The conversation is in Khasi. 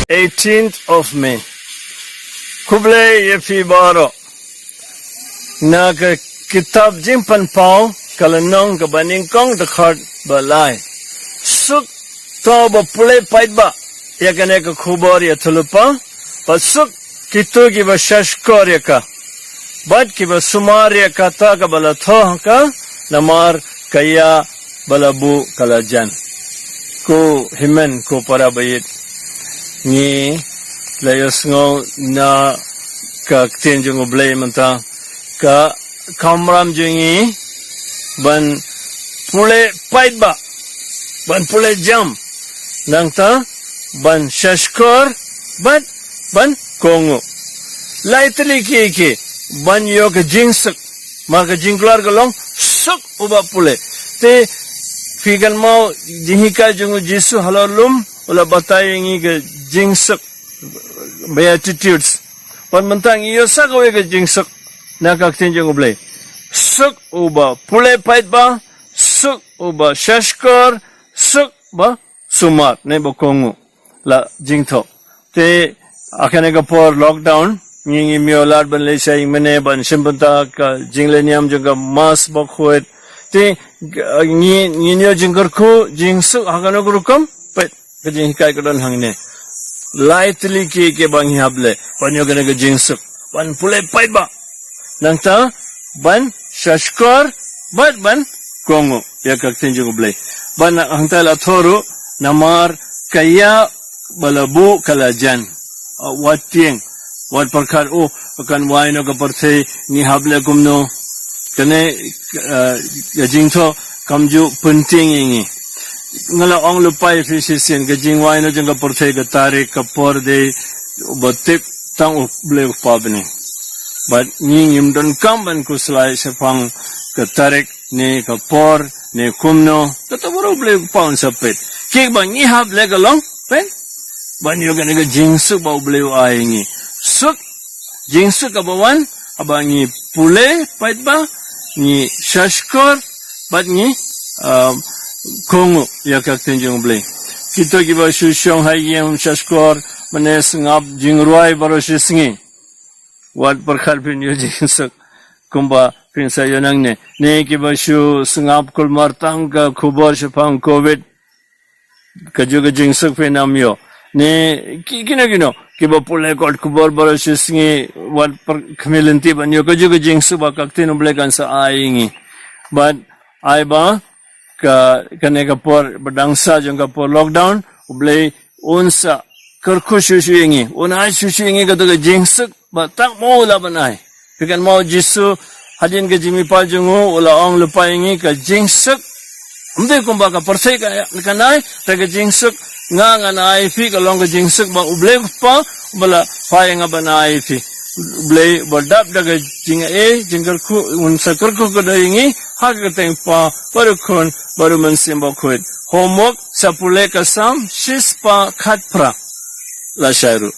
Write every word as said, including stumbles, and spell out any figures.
Eighteenth of May. Khublei ïa phi baroh. Na ka kitab Jingpynpaw, ka lynnong kaba nyngkong, dkhot ba lai. Suk to ba pule paidbah ïa kane ka khubor ïathuhlypa, bad suk kito kiba shahshkor ïa ka, bad kiba sumar ïa kata kaba la thoh ha ka, namar ka ïa ba la buh ka la jan. Ko hynmen, ko para baieit, ngi la ïohsngew na ka ktien jong U Blei mynta, ka kamram jong ngi ban pule paidbah, ban pule jam, nangta ban shahshkor, bad ban kohnguh. Lai tylli ki ki ban ïoh ka jingsuk. Namar ka jingkular ka long suk uba pule. Te phi kynmaw jinghikai jong U Jisu halor lum, u la batai ïa ngi ka jingsuk, Beatitudes. Bad mynta ngi ïoh sa kawei ka jingsuk na ka ktien jong U Blei. Suk uba pule paidbah, suk uba shahshkor, suk ba sumar ne ba kohnguh, la jingthoh. Te ha kane ka por lockdown, ngi, ngim ïoh lad ban leit sha ïing mane ban shim bynta ka jingleh niam jong ka Mass bakhuid. Te ngi, ngin ïoh jingkyrkhu, jingsuk ha kano ka rukom? Peit, ka jinghikai ka don hangne. Lai tylli ki ki ba ngi hap leh ban ïoh kane ka jingsuk, ban pule paidbah, nangta ban shahshkor, bad ban kohnguh ïa ka ktien jong U Blei. Bad hangta la thoh ruh, namar ka ïa ba la buh ka la jan. Ah, wat tieng, wat pyrkhat, oh, kan wai noh ka pyrthei, ngi hap leh kumno. Kane, ah, ka jingthoh kam ju pyntieng ïa ngi. Nga la ong lypa ïa phi shisien, ka jingwai noh jong ka pyrthei, ka tarik, ka por, dei ba tip tang U Blei U Kpa bneng. Bad ngi ngim donkam ban khuslai shaphang ka tarik ne ka por ne kumno, kata baroh U Blei U Kpa un sa peit. Ki ba ngi hap leh ka long, peit, ban ïoh kane ka jingsuk ba U Blei u ai ïa ngi. Suk, jingsuk kaba wan haba ngi pule paidbah, ngi shahshkor, bad ngi, ah, kohnguh ïa ka ktien jong U Blei. Kito kiba shu shong ha ïing shahshkor, mane sngap jingrwai baroh shi sngi, wat pyrkhat phin ïoh jingsuk kumba phin sa ïoh nangne. Ne kiba shu sngap kulmar tang ka khubor shaphang Covid, kajuh ka jingsuk phin ym ïoh. Ne ki, kino kino kiba pule kot khubor baroh shi sngi, wat pyrkhat khmih lynti ban ïoh kajuh ka jingsuk ba ka ktien U Blei kan sa ai ïa ngi. Bad ai ba ka, kane ka por ba dang sah jong ka por lockdown, U Blei un sa kyrkhu shuh shuh ïa ngi, un ai shuh shuh ïa ngi kato ka jingsuk ba tang mo u lah ban ai. Phi kynmaw U Jisu, hadien ka jingmihpat jong u, u la ong lypa ïa ngi, ka jingsuk, ym dei kumba ka pyrthei ka, kan ai, te ka jingsuk nga ngan ai ïa phi, ka long ka jingsuk ba U Blei U Kpa uba la phah ïa nga ban ai ïa phi. U Blei uba dap da ka jingaiei, jingkyrkhu, un sa kyrkhu kyrdoh ïa ngi ha ka kyrteng U Kpa bad U Khun bad U Mynsiem Bakhuid. Homework, sa pule ka Salm shispah khatphra. Lashai ruh.